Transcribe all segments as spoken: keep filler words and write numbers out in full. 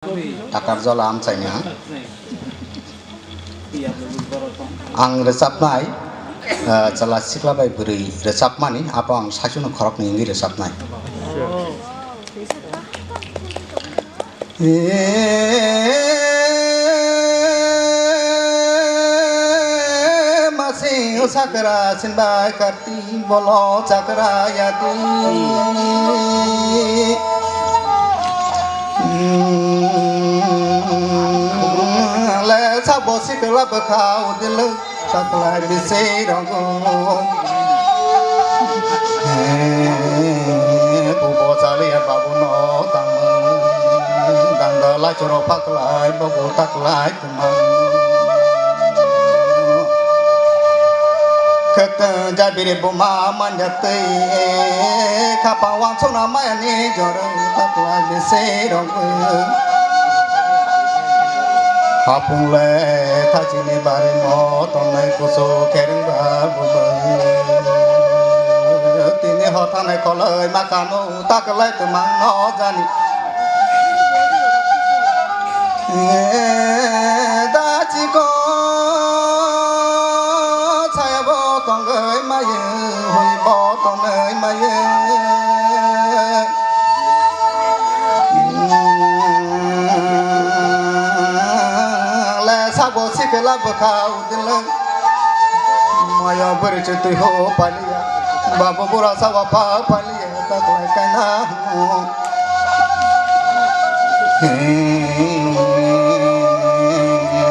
Takarjala amchaini ang. Ang rwchapnai, ah, chwla sikla bai bwrwi rwchapmani, abo ang saichungno khoroknwi wngwi rwchapnai. Masing sakra sinbai karti bolo chakra yadi. Le sabo sikla bwkha udil. Taklai bisi rogo. He, pubo chaliya babu no tangma. Dangda lai choro paklai, bobo taklai tuma. Kete jabiri buma manja tei. Khapa wansona maya ni joro taklai bisi rogo. Hapung le thachini bari mo tongnai kusu kereng ba bumung. Tini hor thangnai kholoi ma kanu taklai twmang no jani. Dachiko chaya bo tongoi maye, hui bo tongoi maye. Le sabo sikla bwkha udile. Maya bwrwi chwtwi ho paliya. Babu bura sawa pa paliya. Taklai kaina.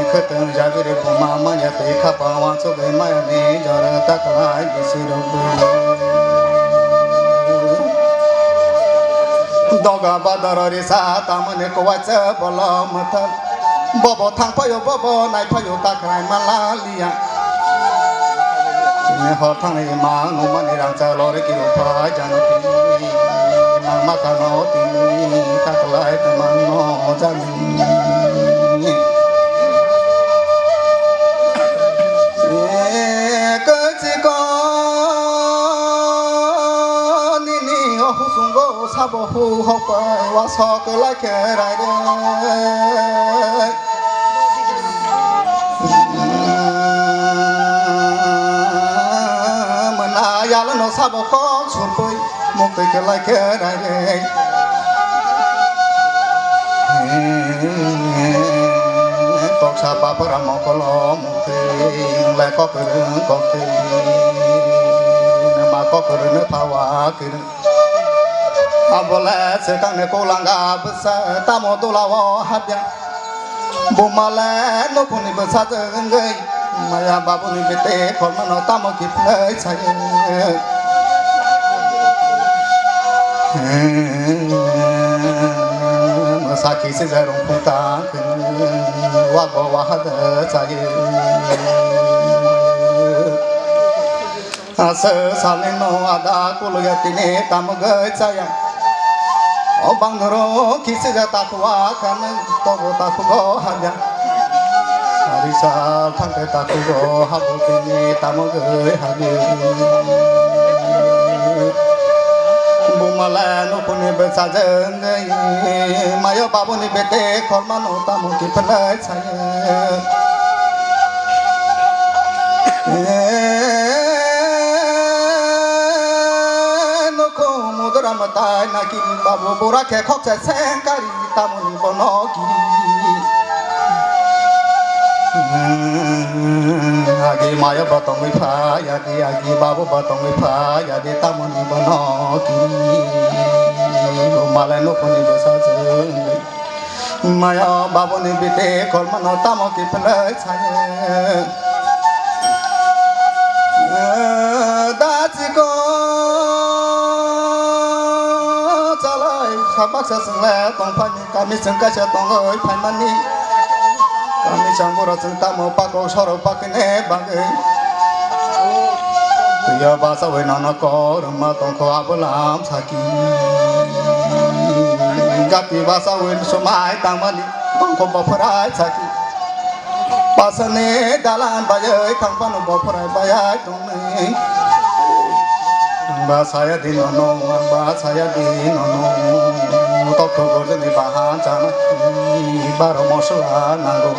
Khwtwng jabiri buma manya tei khapa wansugwi maya ni jora taklai bisi rok. Doga badaro risa tamani kwbacha bolo mwthal. Bobo thang phaio, bobo nai phaio, takhrai mala liya. Tini hor thangni imang nungmani rangchak lori kiro phai jano tini. Imang mathano tini, taklai twmang no jani. Kwchiko nini o husungo sabo hu hopai wasok lai khe rai re. Mwnai yalno sabo kok surpoi muktwi kwlai khe rai re. Toksa papra mokolo muktwi nwnglai kok kwrwng koktwi. Nma kok kwrwngno phawa kwrwng. Abole swkangni kolanga bwsa tamo dulao habya. Bumale nukhungni bwsajwk wngwi maya babuni bete khormano tamo kiphilwi sayo. Mwsa kisi je rungkhung ta khwno wago wahada sayo. Asa salni no ada kuluya tini tamgwi chaya. O bangdoro kisi ja takwa khan tobo takugo habya. Sari sal thangte takugo habo tini tamgwi habya. Bumala nukuni bwsajwngwi mayo babuni bete khormano tamo kiphilai. Nokho mudra matai naki babu bura khe khoksa sengkari tamoni bono ki. Agi maya batongwi phai agi agi babu batongwi phai agi tamoni bono ki. Malai nokhoni bwsajwk. Maya babuni bete khormano tamo kiphilwi sayo. Dachiko chalai sabaksa swngle tongphani kami chwng kaisa tongwi phaimani. Kami chwng borok chwng tamo pakok sorok pakine bagwi. Tuya basawi nono korma tongkho abolam saki. Gati basawi somai tangmani tongkho bophorai saki. Pasani dalan bayai thangpano bophorai bayai tongnai. Ang ba saya di nono, ang ba saya di nono. Tokthok gorjini bahan chana baro mosla nango.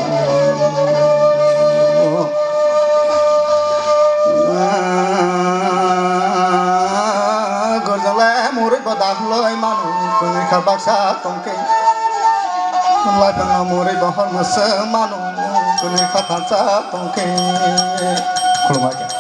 Gorjole murui bo dahloi manu, kuni kha baksa tongkhe. Laipangno murui bo hor masa manu, kuni kha thansa tongkhe. Khulumai khe.